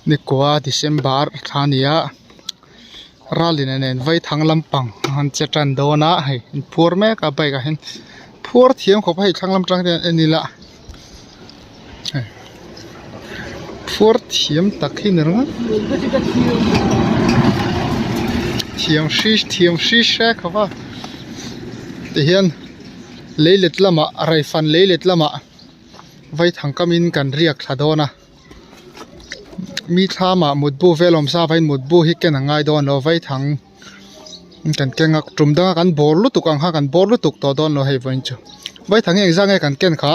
Nikua December thla a ni a ralin nen vaithang lampang an che tan dawn a hei an phur mek a bike ah hian phur thiam khawp a hei thlang lam atang te hian en ila hei phur thiam tak hi ni ringawt thiam hri thiam hri hre khawp a tihian leilet lamah raifan leilet lamah vaithang kamin kan riak thla dawn a. Mi thlamah mutbu vel awm sa vain mutbu hi ken a ngai dawn lo vaithang kan keng a tum danga kan bawr lutuk ang kha kan bawr lutuk tawh dawn lo hei vawiin chu vaithang hi engzah nge kan ken kha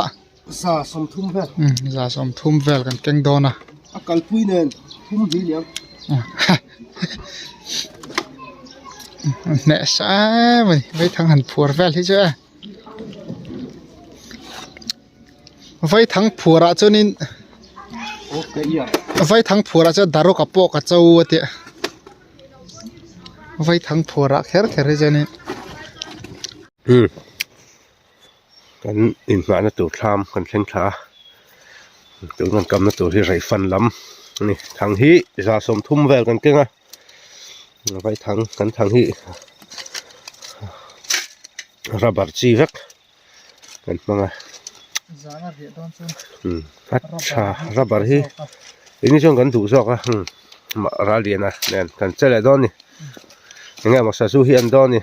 za sawmthum vel umm za sawmthum vel kan keng dawn a a kalpui nen thum hnih niang hneh sa em a ni vaithang han phuar vel hi chu e. Vaithang phuarah chuanin vaithang phuarah chuan darawka pawh ka cho a tih vaithang phuarah kher kher hi chuanin. Umm kan inhmahna tur thlam kan thleng thla a tun kan kamna tur hi raihfan lam a ni thang hi za sawmthum vel kan keng a vaithang kan thang hi rubber chi vek. kan hmang a umm a tha rubber hi eng chuan kan duh zawk a umm ral lian a nen kan che leh dawn a ni eng emaw sazu hi an dawn a ni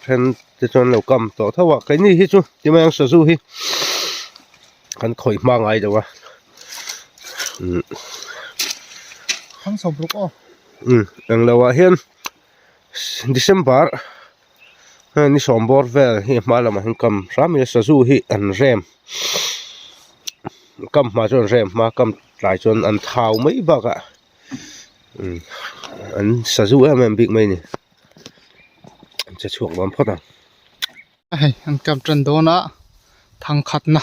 then te chuan an lo kam tawh tho a keini hi chu ti mai ang sazu hi kan khawih hma ngai lo a umm umm englo ah hian December. Heng ni sawm bawr vel hi a hma lamah hian kam hram ila sazu hi an rem kam hma chuan an rem hma kam tlai chuan an thau mai bakah umm an sazu em em bik mai a ni an che chhuak dawn phawt ang. Hei an kam tan dawn a thangkhatna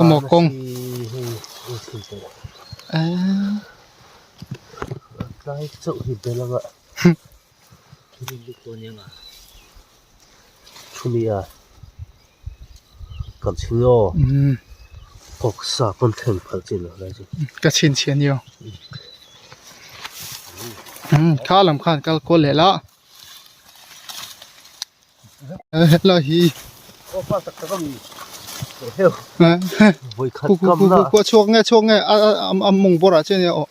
emaw kawng eee. Ka chhinchhiah a ni aw kha lam khan kal kual leh la helai hi chhuak nge chhuak nge a mawng bawrah chian a nia aw.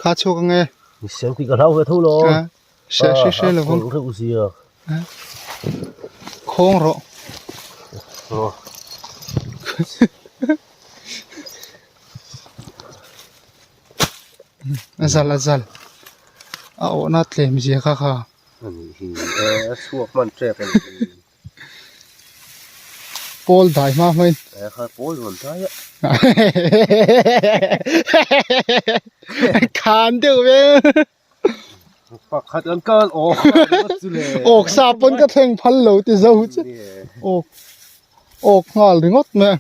Kha chhuak ange. Misiang tih ka hlau ve tho lo. Hre hre hre lo vang. Reuh zia. Khawng rawh. Aw. A zal a zal. A awhna tlem zia kha kha. Ani hi a chhuak hman tep ani hi. Pawl dai hma hmain. Eh kha pawl rawn dai a. Khan deuh ve. Pakhat an kal awk chu le. Awk sa pawn ka thleng phal lo ti zo chu. Awk awk nghal ringawt mai.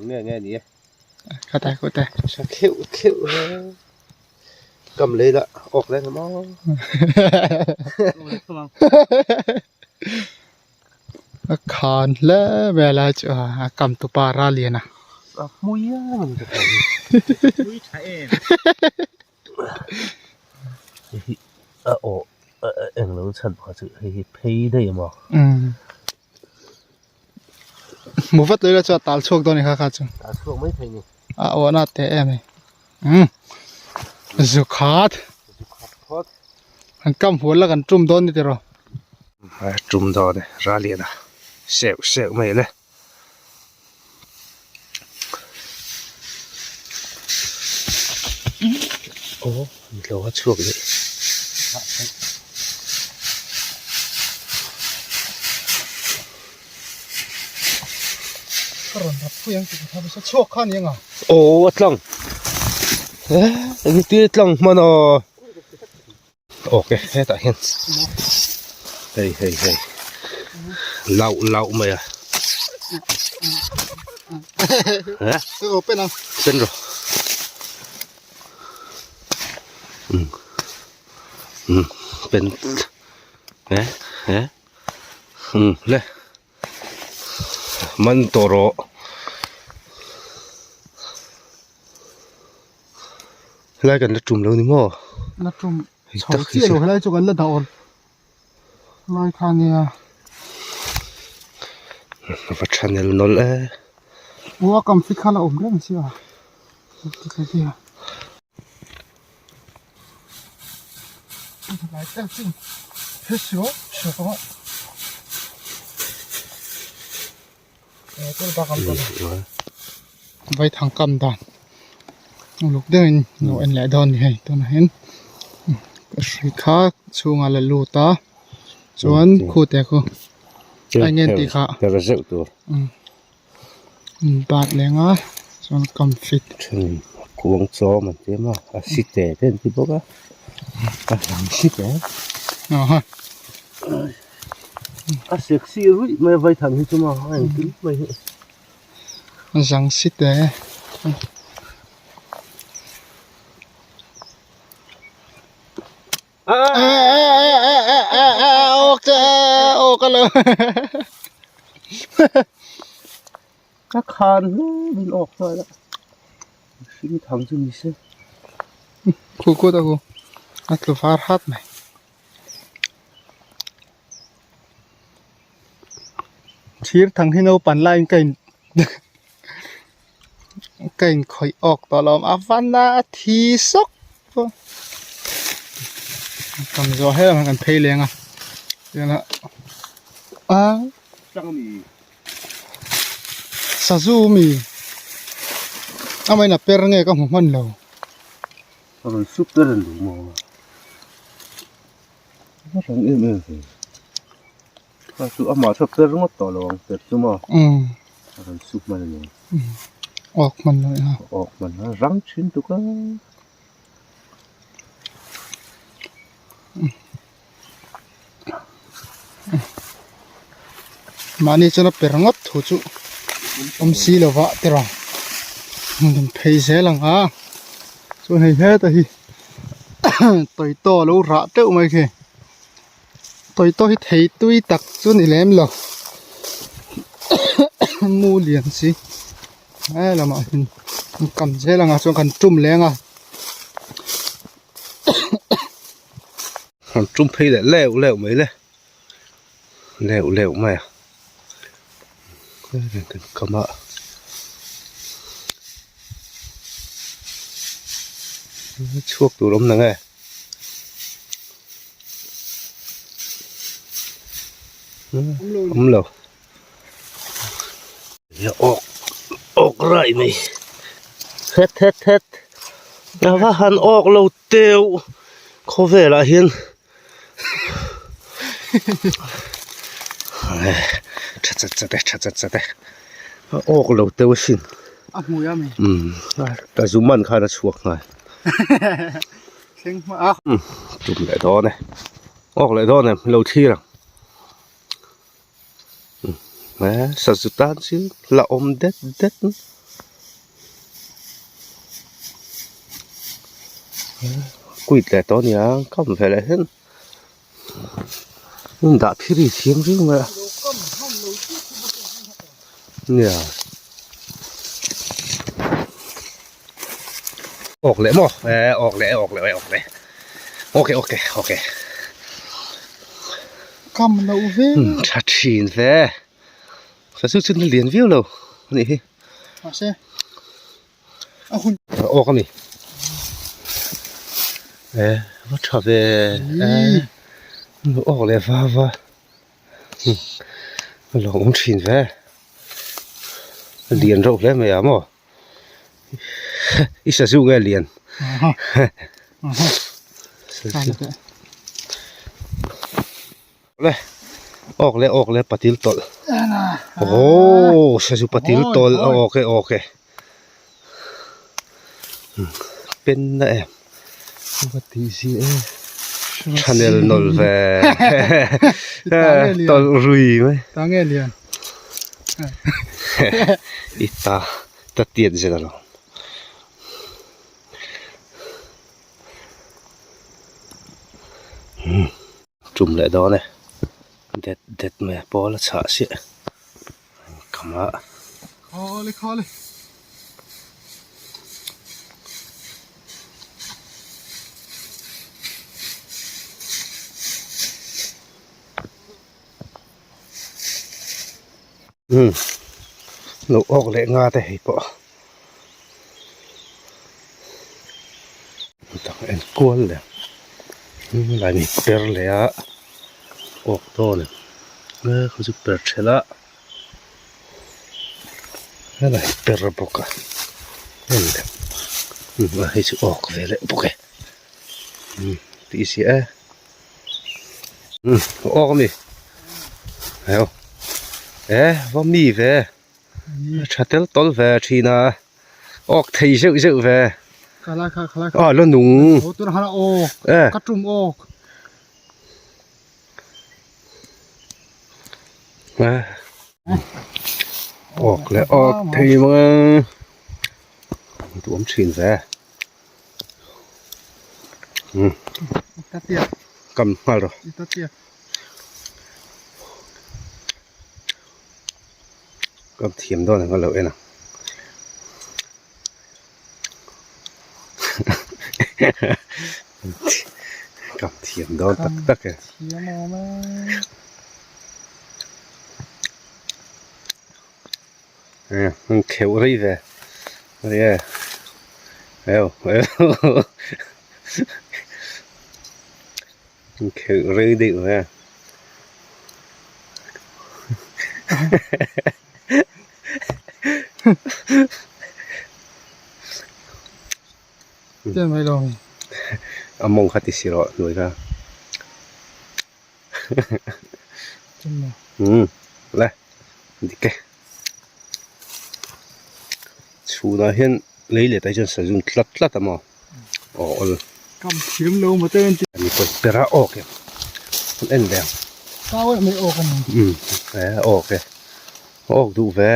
Nge nge ni e. Khatai khatai. Sa kheuh kheuh he. Kam lei la awk leng maw. A khan hle mai a lai chu a kam tupa ral lian a. A hmui a man ka thei. Hmui tha em. Hei a aw englo chhan pakhat chu hei hi phei daih a maw. Umm. Hmu vat leh la chu a tal chhuak dawn a ni kha kha chu. Tal chhuak mai thei ni. A awhna a teh em e. Umm zu khat. Zu khat phawt. An kam hual la kan tum dawn ni tiraw. A tum dawn e ralian a seuh seuh mai le. Aw lo a chhuak leh. Ka rawn rap phui ang tih ka thar nasa chhuak kha ni anga. Aw a tlang. Engtin tlang hman a. Ok hetah hian hei hei hei lauh lauh mai a eh pen ang pen rawh um um pen eh eh um le. Man tawh rawh. Helai kan la tum lo ni maw? La tum chho chiah lo helai chu kan la dah awl lai kha nia. Va channel nawlh e. Ua kam fit kha la awm reng sia. Vaithang kam dan uluk deuhin lo en leh dawn a ni hei tunah hian hri kha chhungah la lut a chuan khute khu a eng nge an tih kha bat leng a chuan kam fit then kuang chawm an ti em a a si te te an ti bawk a a hlang si te aha a sexy ruih mai a vaithang hi chu maw a engkim mai hi zang si te. Ka khan hle min awk nghal a mihring thang chu ni se khu kut a khu a tlu var hat mai thir thang hi naupang laiin ka in ka inkhawih awk tawh lo a van a a thi sawk pawh tam zawh her ang kan phei leng a chuan a a sazu mi amahin a per nge ka hmu hman lo a rawn sup ber an duh maw a rang em em ve. Kha chu amah chu a per ngawt tawh lo ang per chu maw a rawn su hman a ni awk hman lo a awk hman a rang thin tuk a mahni chuan a per ngawt thu chu awm si lo va tiraw kan phei zel ang a chuan hei heta hi tawitaw a lo rah teuh mai khi. Tawitaw hi thei tui tak chu ni lem lo mu lian si he lamah hian an kam zel ang a chuan kan tum leng a. Kan tum phei leh leuh leuh mai le leuh leuh mai a kan kam a chhuak tur awm nang e. Awm lo awk awk raih mai het het het a va han awk lo teuh khawvel ah hian tha chat chat e tha chat chat e a awk lo teuh asin a hmui a mi umm ka zu man khan a chhuak nghal. Thleng hma a. Tum leh dawn e. Awk leh dawn em lo thlir ang. E sazu tan chu la awm det det. Kuit leh tawh ania kam ve leh hen. In dah phiri thiam riau mai a. Nia. Awk leh maw? E awk leh awk leh awk leh. Okay okay okay. Kam lo ve. Tha thin ve. Sa chu chu lian viau lo anih hi. Mahse a hun. Awk a ni. E va tha ve. E awk leh va va. A lo awm thin ve. A lian reuh hle mai a maw. I sazu nge lian. Le awk le awk le patil tawlh. Aww sazu patil tawlh awk e awk e. Pen na em va tih zia e channel nawl ve tawlh rui mai ta nge lian i ta ta tiat zel alawm tum leh dawn e det det mai a pawl a chhah chiah. Khama. Khawle khawle. Um lo awk leh nga te hei pawh tak en kual leh lai mi per leh a awk dawn e khu chu per thelh a helai per bawk a en leh hei chu awk ve leh bawk e tih si e. Awk a mi heo e va mi ve tha tel tawl ve thin a awk thei zeuh zeuh ve a la nung e awk leh awk thei mang e duhawm thin ve. Kam nghal rawh. Kam thiam dawn ang a lo en ang. Kam thiam dawn tak tak e. An kheuh rei ve nia eo an kheuh rei deuh ve a mawng kha ti si rawh hnuai kha umm le dik e. Chhunah hian lei leh tai chuan sazun tlat tlat a maw aw awl kam thiam lo maw te an ti ani pawh per a awk em an en ve ang kau em mai awk ani um e awk e awk duh ve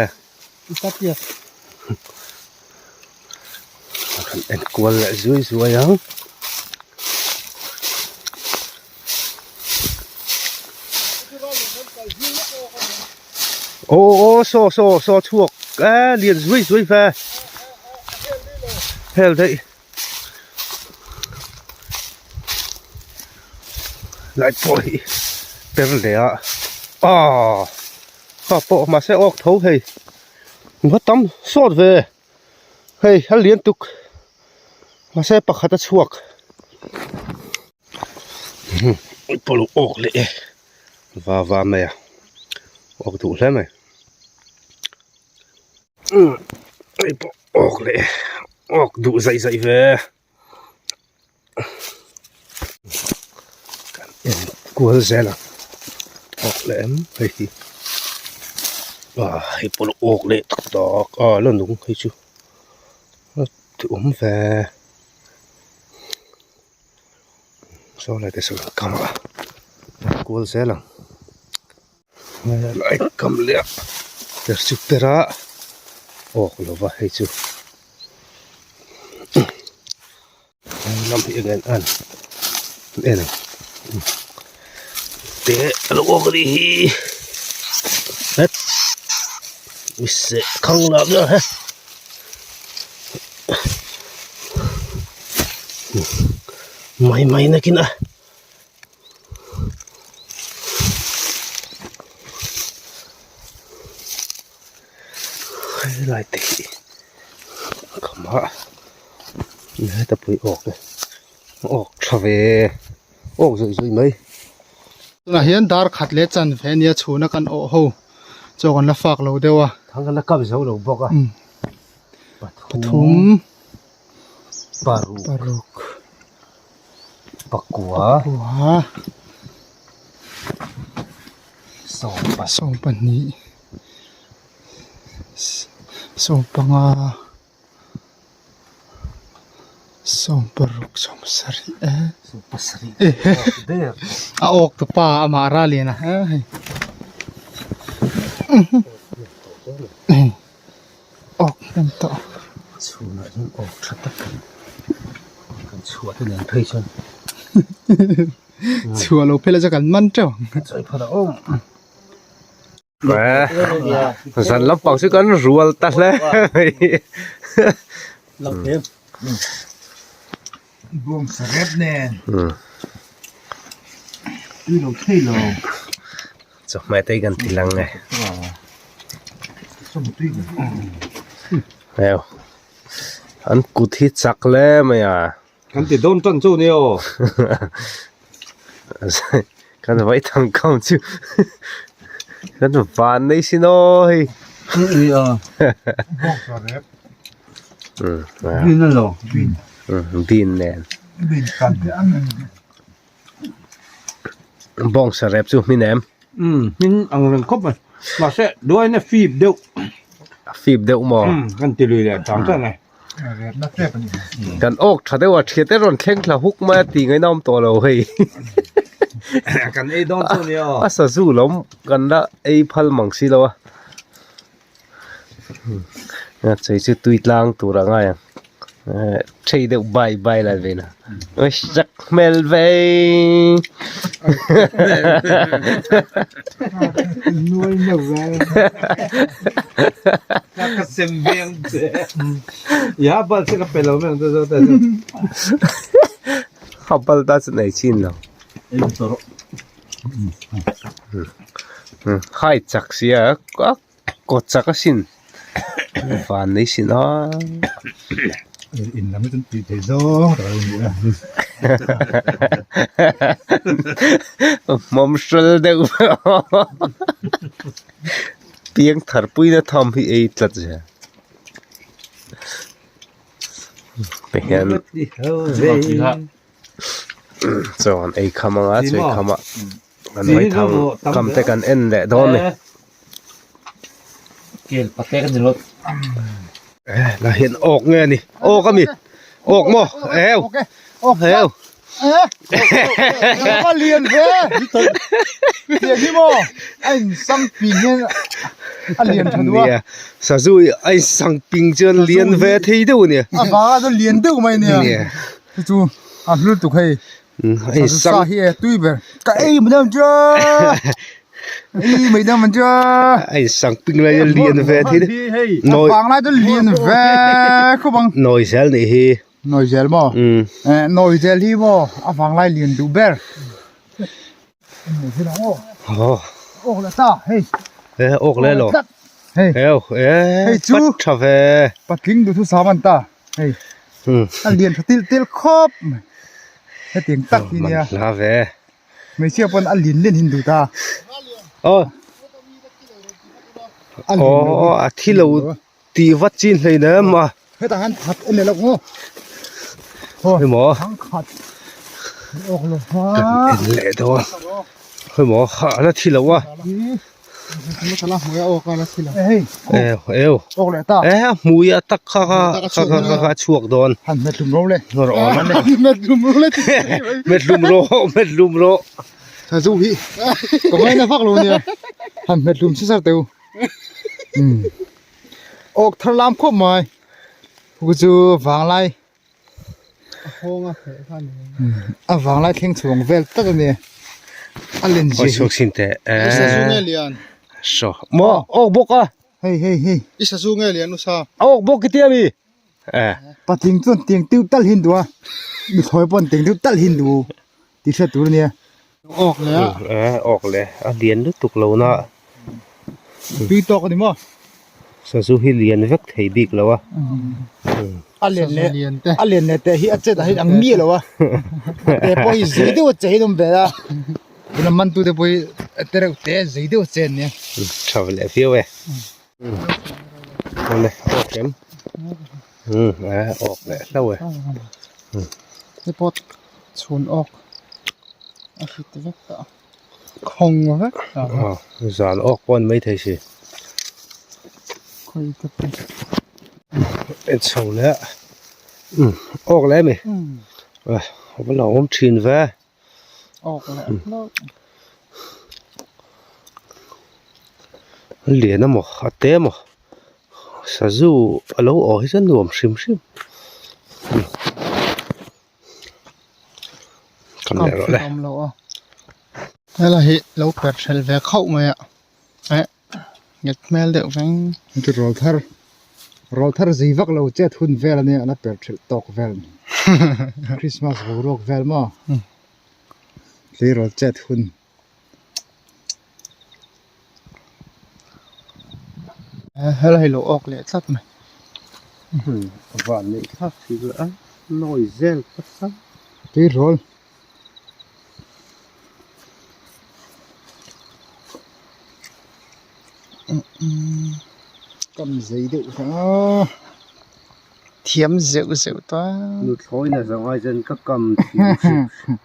i ta piak kan en kual leh zui zuai ang. Aw aw saw saw saw chhuak e lian zui zui ve hel daih lai pawh hi per leh a aw kha pawh mahse awk tho hei va tam sawt ve. Hei a lian tuk mahse pakhat a chhuak pawh lo awk leh e va va mai a awk duh hle mai hei pawh awk leh e awk duh zaih zaih ve. Kan en kual zel a awk leh em hei hi ah hei pawh awk leh tak tak a la nung hei chu a ti awm ve saw lai te sawn kam a kual zel ang lai kam leh a per chu per a awk lova hei chu. Lam hi eng an en ang te a lo awk a nih hi het mise khang lah vel he mai mai nakin a. Helai te hi a kham a heta pui awk e awk tha ve awk zawih zawih mai. Tunah hian dar khat leh chan ve ania chhuna kan awh ho chaw kan la fak lo deuh a. Thang kan la kap zo lo bawk a. Pathum. Paruk. Paruk. Pakua. Pakua. Sawmpa. Sawmpahnih. Sawmpanga. Sawmparuk sawmsarih e. Sawmpasarih. A awk tu pa amah ral lian a hei. Awk hnem tawh. Chhunah hian awk tha tak kan chhuah te nen phei chuan. Chhuah lo phei la chu kan man teuh ang. Chawi phawt a awm. Zan lampang chu kan rual ta hle mai. Bawng sarep nen. Tui lo thei lo. Chawhmeh te hi kan ti lang e. Heu. An kut hi chak hle mai a. Kan ti dawn tan chu nia aw. Kan vai thang kham chu kan van nei sin aw hei. Nia. Bin a lo. Bin. Bin nen. Bin kan. Bawng sarep chu hmin em? Umm hmin ang reng khawp mai. Mahse duain a fip deuh. A fip deuh maw? Umm kan ti lui leh chang chang e. Repna tep a ni. Kan awk tha deuh a thiat e rawn thleng thla huk mai a tih ngaihna awm tawh lo hei. Kan ei dawn chu nia aw. A sazu lawm kan la ei phal mang si lo a. Chei chu tui tlang tur a ngai ang thei deuh bai bai lai ve na zak hmel ve Nuai neuh ve ka sem veng che ya bal che ka pe lo meng te zo te chu ha bal ta chu nei chin lo Hai chak sia a kawt chak asin van nei sin a. In lam hi chuan tih theih zawng tak a lo ni a. Hmawm hral deuh piang thar puina tham hi ei tlat zel. Tihian. Chuan ei kham anga chu ei kham ah kan hawi thang kam te kan en leh dawn a ni. La hian awk nge a ni awk a mi awk maw eu eu a lian ve tiang hi maw a in sang ping hian a lian tha duh a sazu a in sang ping chuan lian ve thei deuh a nia a vang a chuan lian deuh mai a nia chu chu a hlu tuk hei sazu sa hi e tui ber ka ei mai dawn chu ei mai dawn chu a in sang ping lai chuan lian ve thei deuh a vang lai chuan lian ve khawp ang nawi zel nih hi. Nawi zel maw? Eh, nawi zel hi maw a vanglai lian duh ber. Oh. Ok le ta, hei. Eh, ok le lo. Hei. Heo, eh. Hei chu. Pat tha ve. Patling duh thu sam an ta. Hei. Hmm. A lian tha til til khawp. Hetiang tak hi nia. Man hla ve. Hmeichhia pawn a lian lian hin duh ta. Oh. Oh, a thi lo Tih vat chin hlei nem a. Hetah hian khat en leh lo maw? Hei maw? Thang khat awk lo ha. Kan en leh dawn. Hei maw ha la thi lo a. Hei. Eu eu. Awk leh ta. E hmui a tak kha kha kha kha kha chhuak dawn. Han hmet hlum ro le. Rawh awm ani. Hmet hlum ro le. Hmet hlum ro hmet hlum ro. Sazu hi ka ngaina vak lo nia. Han hmet hlum sisar teu. Um. Awk thar lam khawp mai hu chu vanglai a vanglai thleng chhuang vel tak a ni a len zia hi chhuak sin teh i sazu nge lian saw maw awk bawk a hei hei hei i sazu nge lian u sa awk bawk ki tia mi eh patling chuan tiang tiu tal hin duh a mithawi pawn tiang tiu tal hin duh tih hriat tur a nia. Awk le a. Eh awk le a lian lutuk lo na. Tui tawk a ni maw? Sazu hi lian vek thei bik lo a. A lian leh a lian leh teh hi a chet ah hian ang miah lo a. Te pawh hi zei deuh a che hi an awm ve a. Tuna man tu te pawh hi te reuh te zei deuh a che an nia. Tha leh viau e. Awle awk em. Eh awk leh hlauh e. Te pawh chhun awk a hrit vek ta khawng vek ta aw zan awk pawh a ni maithei si khawi te pawh en chho leh umm awk leh a mi a va lo awm thin ve awk leh hlauh a lian a maw a te maw sazu a lo aw hi chuan nuam hrim hrim. Kam leh rawh le. Helai hi lo per hrel ve khauh mai a eh. Nghet hmel deuh veng. Chu rawl thar rawl thar zei vak lo chet hun vel ania a la per thelh tawk vel Christmas boruak vel maw tleirawl chet hun. Helai lo awk leh tlat mai. Van neih thlak thil a nawi zel phawt a. Tleirawl. Kam zei deuh kha Thiam zeuh zeuh ta. Nuthlawi na zawng ai chuan ka kam thiam hrim hrim.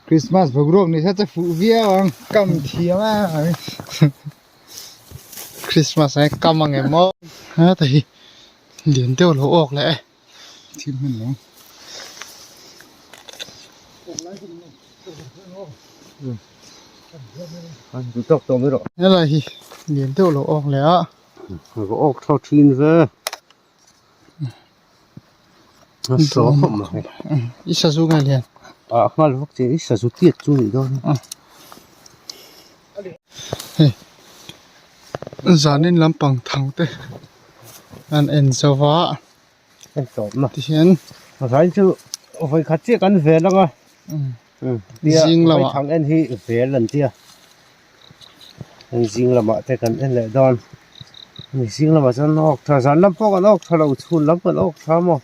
Christmas boruak ni kha chu fuh viau ang kam thiam a. Christmas ai kam ang em aw. Heta hi lian deuh lo awk leh e. Thil hman lo. Helai hi lian deuh lo awk leh a. Ka awk tha thin ve. A saw khawp mai. I sazu nge lian? A nghal vak che i sazu tiat chu nih dawn. Hei zanin lampang thang te an en zo va. En tawp na. Tihian. Zai chu vawi khat chiah kan vel ang a. Zing lamah. Thang en hi vel an tia. Heng zing lamah te kan en leh dawn. Hemi zing lamah chuan awk tha zan lam pawh kan awk tha lo chhun lam kan awk tha maw.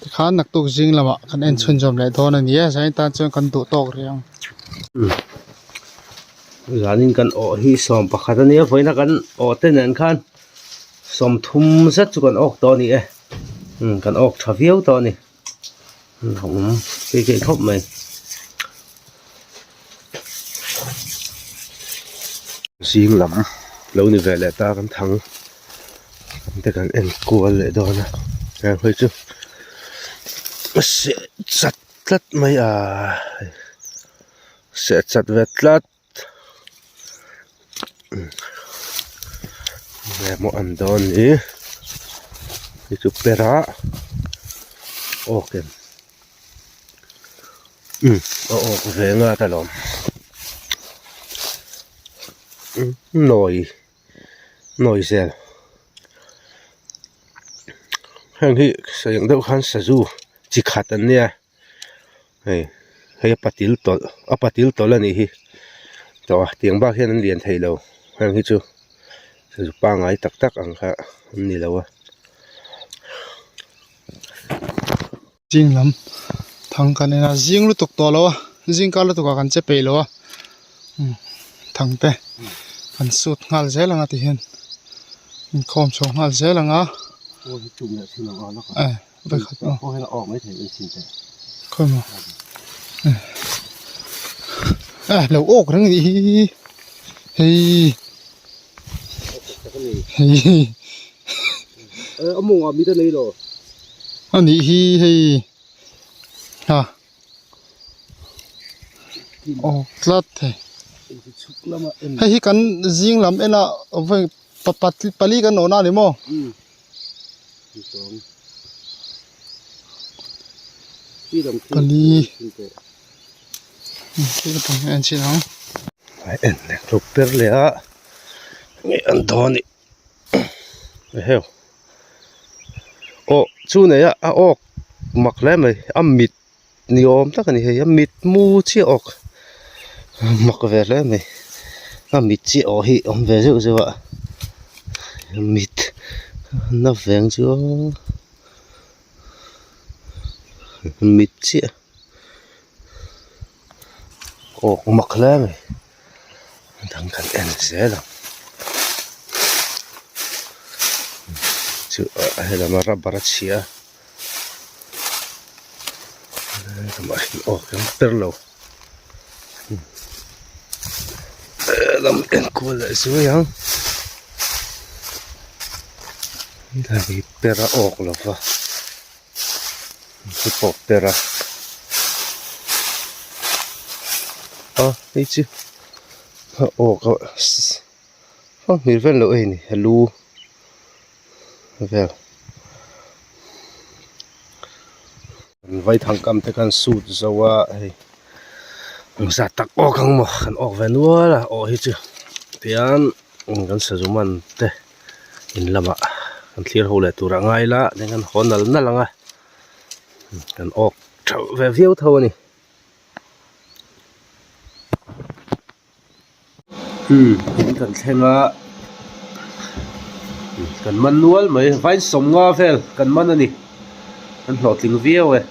Tikhan naktuk zing lamah kan en chhunzawm leh dawn a ni a, zanin tan chuan kan duh tawk rih ang. Zanin kan awh hi 11 a nia, vawiina kan awh te nen khan 30 zet chu kan awk tawh a ni e. Kan awk tha viau tawh a ni. A awm phei theih khawp mai. Zing lam lo ni ve leh ta kan thang te kan en kual leh dawn a heng hawi chu a seh chat tlat mai a seh chat ve tlat enge maw an dawn ni hei chu pera awk em umm a awk ve ngat alawm nawi nawi zel heng hi sawi ang deuh khan sazu chi khat an nia. Hei hei a patil tawlh a patil tawlh a nih hi tawh a tiang bak hian an lian thei lo heng hi chu sazu pangngai tak tak ang kha an ni lo a. Zing lam thang kan en a zing lutuk tawh lo a zing kar lutuk ah kan che peih lo a thang te kan sut nghal zel ang a ti hian inkhawm chho nghal zel ang a. Vawikhat aw. Khawi maw. Ah lo awk reng anih hi. Hei. Hei. Anih hi hei. Ha. Awk tlat thei. Hei hi kan zing lam en a vawi pali kan awhna a ni maw. Pali en chin ang. En leh tluk ber leh a nge an dawn ni eheu aw chu nei a a awk mak hle mai a mit ni awm tak a ni hei a mit mu chiah awk mak ve hle mai a mit chiah awh hi awm ve zeuh zeuh a mit na veng chu mit chiah awk mak hle mai dang kan en zel ang chu helam a rubber a chhia a. Lam enkual leh zuai ang hei per a awk lo va hei pawh per a a hei chu a awk a hmel vel loh a ni a lu. Vel. Vaithang kam te khan suit zo a hei engzat tak awk ang maw kan awk ve nual a awh hi chu tian kan sazu man te in lamah kan thlir ho leh tur a ngai la then kan haw nal nal ang a kan awk theuh ve viau tho a ni. Umm in kan thleng a kan man nual mai vain sawmnga vel kan man a ni kan hlawhtling viau e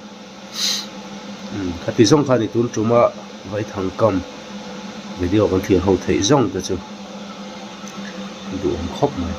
umm khati zawng kha ni tun tum a vaithang kam video kan thlir ho theih zawng te chu duhawm khawp mai.